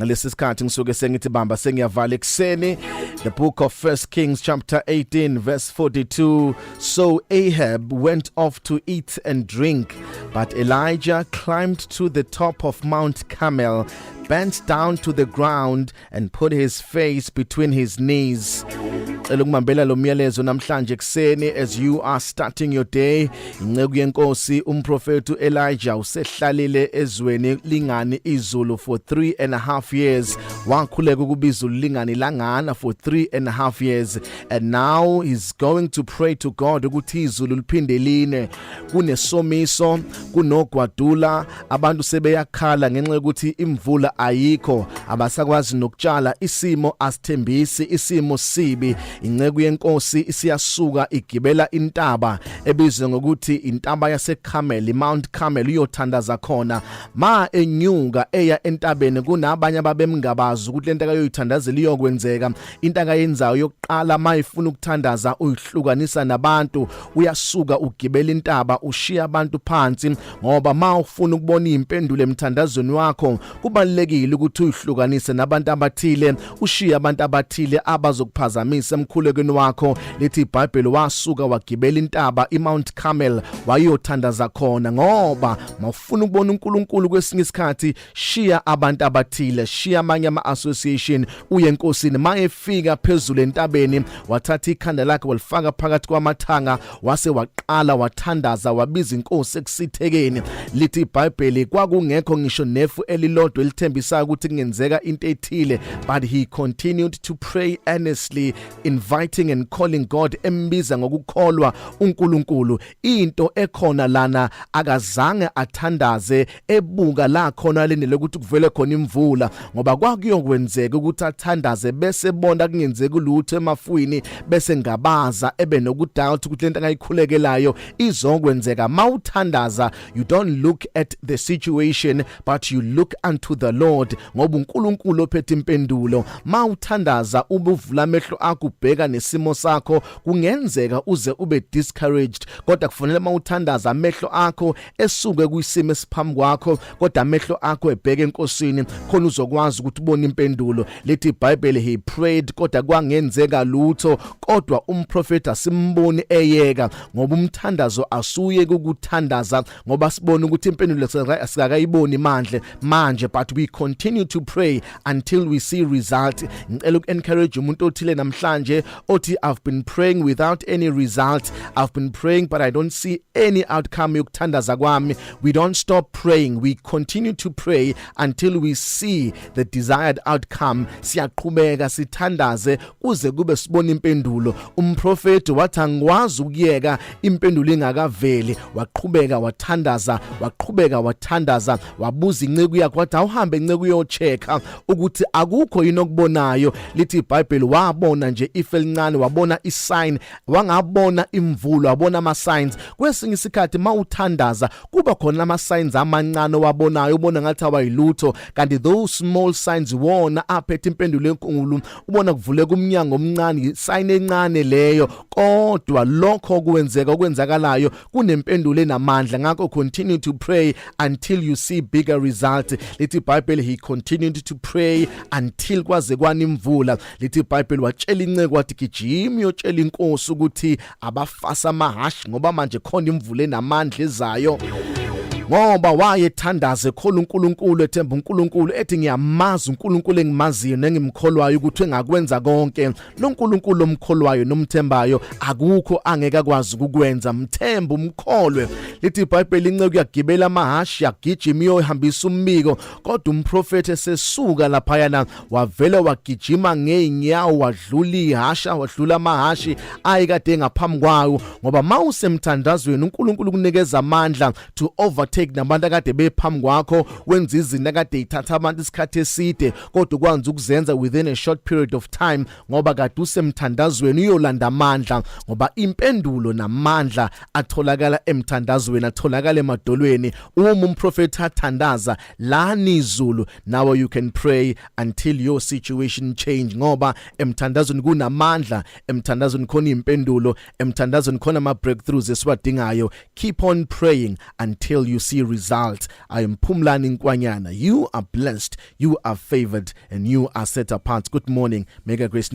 Ngalesi sikhathi ngisuke sengithi bamba sengiyavala ekuseni. The book of First Kings chapter 18 verse 42. So Ahab went off to eat and drink, but Elijah climbed to the top of Mount Carmel, bent down to the ground and put his face between his knees. Cela ukubambela lo myalezo namhlanje ekseni as you are starting your day. Inceku yenkosi umprofeti Elijah usehlalile ezweni lingani izulu for 3.5 years. Wakhuleka ukuba izulu lingani, langana for 3.5 years, and now he's going to pray to God ukuthi izulu liphinde line. Kunesomiso, kunogwadula, abantu sebeyakhala ngenxa yokuthi imvula ayikho, abasakwazi nokutshala, isimo asithembisi, isimo sibi. Inceku yenkosi isiyasuka igibela intaba ebizwa ngokuthi intaba yaseCarmel, Mount Carmel, uyothandaza khona. Ma enyuka eya entabeni, kunabanye ababemngabaza ukuthi lento akayoyithandazela iyokwenzeka. Into akayenzayo yokuqala mayifuna ukuthandaza, uyihlukanisa nabantu, uyasuka ugibela intaba, ushiya abantu phansi, ngoba mawufuna ukubona impendulo emthandazweni wakho kubalekile ukuthi uyihlukanise nabantu abathile, ushiye abantu abathile abazokuphazamisa emkhulekweni wakho. Lithi iBhayibheli wasuka wagibela intaba iMount Carmel, wayothandaza khona, ngoba mawufuna ukubona uNkulunkulu kwesinye isikhathi shiya abantu abathile, shiya amanye ama association, uye enkosini. Mayefika phezulu entabeni, wathatha ikhanda lakhe walifaka phakathi kwamathanga, wase waqala wathandaza, wabiza inkosi ekusithekeni. Lithi iBhayibheli kwakungekho ngisho nefu elilodwa elithembisayo ukuthi kungenzeka into ethile, but he continued to pray earnestly, inviting and calling God, embiza ngokukholwa uNkulunkulu. Into ekhona lana, akazange athandaze ebuka la khona lendele ukuthi kuvele khona imvula, ngoba kwakuyokwenzeka ukuthi athandaze bese bona kungenzeki lutho emafwini, bese ngabaza, ebe nokudoubt ukuthi lento akayikhulekelayo izokwenzeka. Mawuthandaza, you don't look at the situation, but you look unto the Lord, ngoba uNkulunkulu ophethe impendulo. Mawuthandaza ubuvula amehlo akho ubheka nesimo sakho, kungenzeka uze ube discouraged, kodwa kufanele mawuthandaza amehlo akho esuke kwisimo esiphambi kwakho, kodwa amehlo akho ebheke enkosini, khona uzokwazi ukuthi ubone impendulo. Lithi iBhayibheli he prayed, kodwa kwangenzeka lutho, kodwa umprofeti asimboni eyeka, ngoba umthandazo asuye ukuthandaza ngoba sibona ukuthi impendulo asikakayiboni mandle manje, but we continue to pray until we see result. Ngicela uku-encourage umuntu othile namhlanje othi, "I've been praying without any result. I've been praying, but I don't see any outcome yokuthandaza kwami." We don't stop praying. We continue to pray until we see the desired outcome. Siyaqhubeka sithandaze kuze kube sibona impendulo. Umprofeti wathi, "Angikwazi ukuyeka impendulo ingakaveli." Waqhubeka wathandaza, waqhubeka wathandaza, wabuza inceku yakhe, wathi, "Awuhambe inceku uyochecka ukuthi akukho yini okubonayo." Lithi iBhayibheli wabona nje ifu elincane, wabona isign, wangabona imvula, wabona ama signs. Kwesinye isikhathi mawuthandaza kuba khona ama signs amancane owabonayo, ubona ngathi awayilutho, kanti those small signs wona aphethe impendulo enkulu. Ubona kuvuleka umnyango omncane, sign encane leyo, kodwa lokho kwenzeka okwenzakalayo kunempendulo enamandla. Ngakho continue to pray until you see bigger result. Lithi iBhayibheli he continued to pray until kwaze kwana imvula. Lithi iBhayibheli watshela inceku, wathi, "Gijima uyotshela inkosi ukuthi abafasa amahashi, ngoba manje khona imvula enamandla ezayo," ngoba wayethandaze ekholwa uNkulunkulu, ethemba uNkulunkulu, ethi, "Ngiyamazi uNkulunkulu engimaziyo nengimkholwayo ukuthi engakwenza konke." Lo nkulunkulu omkholwayo nomthembayo akukho angeke akwazi ukukwenza. Mthemba, umkholwe. Lithi iBhayibheli inceku yagibela amahashi, yagijima iyohambisa umbiko, kodwa umprofeti esesuka laphayana wavele wagijima ngeenyawo, wadlula ihasha, wadlula amahashi ayekade ngaphambi kwayo, ngoba mawusemthandazweni uNkulunkulu kunikeza amandla to overtake nabantu akade bephambi kwakho, wenza izinto akade ithatha abantu isikhathi eside, kodwa ukwazi ukuzenza within a short period of time, ngoba kade usemthandazweni uyolanda amandla, ngoba impendulo namandla atholakala emthandazweni, atholakala emadolweni. Uma umprofeti athandaza lana izulu, now you can pray until your situation change, ngoba emthandazweni kunamandla, emthandazweni khona impendulo, emthandazweni khona ama breakthroughs esiwadingayo. Keep on praying until you see results. I am Phumlani Nkwanyana. You are blessed, you are favored, and you are set apart. Good morning. Mega Grace.